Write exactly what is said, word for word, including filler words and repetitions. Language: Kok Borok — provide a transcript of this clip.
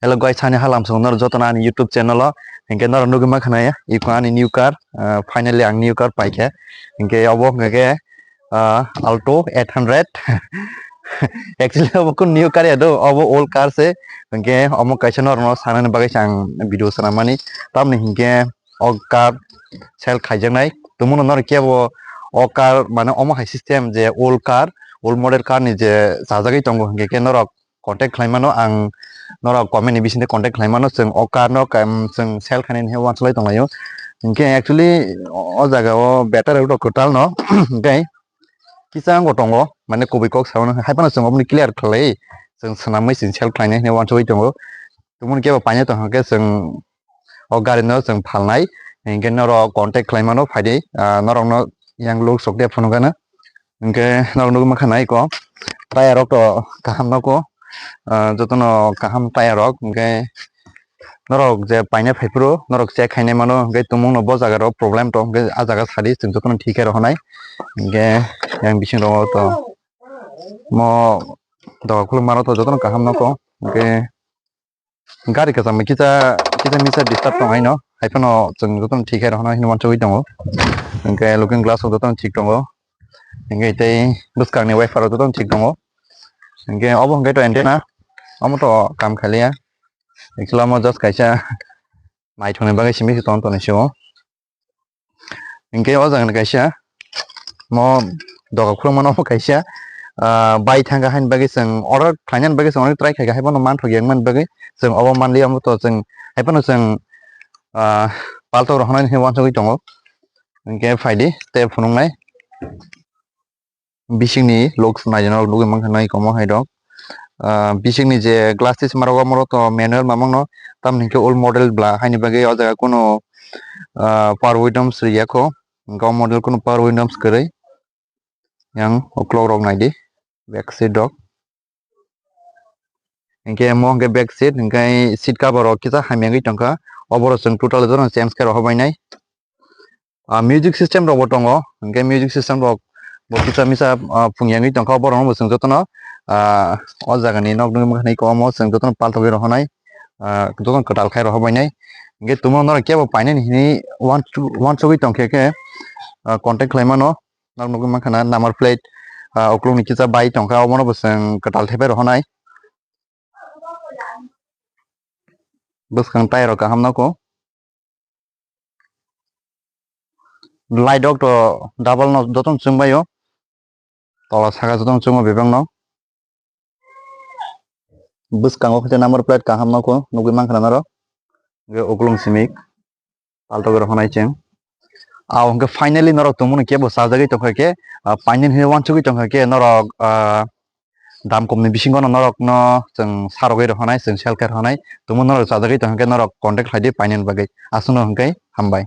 Hello guys, ani halam song norok jotono ani YouTube channel o. Hinkhe norok nugwi mankha nai, iko ani new car, ah, finally ang new car paikha. Hinkhe obo hinkhe, ah, Alto eight hundred. Actually obo kun new car ya do, obo old car se. Hinkhe omo kaisa norokno sanani bagwi se ang video swnamani. Tamni hinkhe o car sale khaijaknai. Tumungno norok kebo o car mane omo hai system je old car, old model car ni je chajagwi tongo hinkhe khe norok contact khlai mano, ang norok comment ni bisingtwi contact khlai mano, chwng o car no kam chwng sale khainani hinwi uansuk lai tonglaio. Hinkhe actually o jaga o battery rok kwtal no, hinkhe kisa wngbo tongo, mane kubui kok sao no, hai phano chwng oboni clear khlai, chwng swnamwi chwng sale khlainai hinwi uansugwi tongo. Tumungno kebo paina tongkha khe chwng o gari no chwng phalnai, hinkhe norok contact khlai mano, phaidi, ah, norokno yang luk sok de phunukgana. Hinkhe norok nugwi mankha nai ko, tyre rok to kaham noko, ah, jotono kaham tyre rok, hinkhe norok je paina phaiphuru norok check khainai mano, hinkhe tumungno bo jaga rok problem tong, hinkhe ah jaga sadi chwng jotono thik khe rohonai. Hinkhe yang bising rogo to mo doga khuluk mano to jotono kaham noko, hinkhe gari kwcham bai kisa, kisa misa disturb tong haino, hai phano chwng jotono thik khe rohornai hinwi uansugwi tongo. Hinkhe looking glass rok jotono thik tongo, hinkhe tei bwskangni wiper rok jotono thik tongo. Hinkhe obo hinkhe to antenna, omo to kam khaliya, actually omo just kaisa naithokni bagwi simi se tong tongni sio. Hinkhe o jaga ni kaisa mo doga khulukmano omo kaisa, ah, bai thangkha haini bagwi chwng order khlainani bagwi chwng onek try khaikha, haiphano manthokya wngmani bagwi chwng obo manliya, omo to chwng haiphano chwng, ah, paltok rohornani hinwi uansugwi tongo. Hinkhe phaidi tei phunuknai. Bisingni looks naina nugwi mankha nai komo hai rok. Ah, bisingni je glass tisma rok, omo rok to manual mamang no, tamni hinkhe old model bla, haini bagwi o jaga kunu, ah, power windows rwya kho, hinkhe o model kunu power windows kwrwi. Yang uklok rok naidi, back seat rok. Hinkhe mo hinkhe back seat, hinkhe seat cover rok kisa hamya wngwi tongkha, obo rok chwng total jotono change khe rohor bainai. Ah, music system rok bo tongo, hinkhe music system rok bo kisa misa, ah, phungyangwi tongkha, borok no bo chwng jotono, ah, o jaga ni nok nugwi mankha nai komo chwng jotono paltogwi rohornai, ah, jotono kwtal khai rohor bainai. Hinkhe tumung norok kebo painani hinwi uansuk-, uansugwi tongkhe khe, ah, contact khlai mano, nok nugwi mankha na number plate, ah, uklukni kisa bai tongkha, obono bo chwng kwtal thepai rohornai. Bwskang tyre rok kaham noko. Light rok to double no jotono chwngbaio. Tola saka jotono chwngo bebak no. Bwskango khe number plate kaham noko nugwi mankha norok. Hwnkhe uklung simi paltogwi rohornai chwng. Ah, hwnkhe finally norok tumungno kebo chajagwi tongkha khe, ah, painani hinwi uansugwi tongkha khe norok, ah, dam komni bisingo no norokno chwng sarogwi rohornai, chwng sale khe rohornai. Tumung norok chajagwi tongkha khe norok contact khlaidi painani bagwi. Aswkno hwnkhe hambai.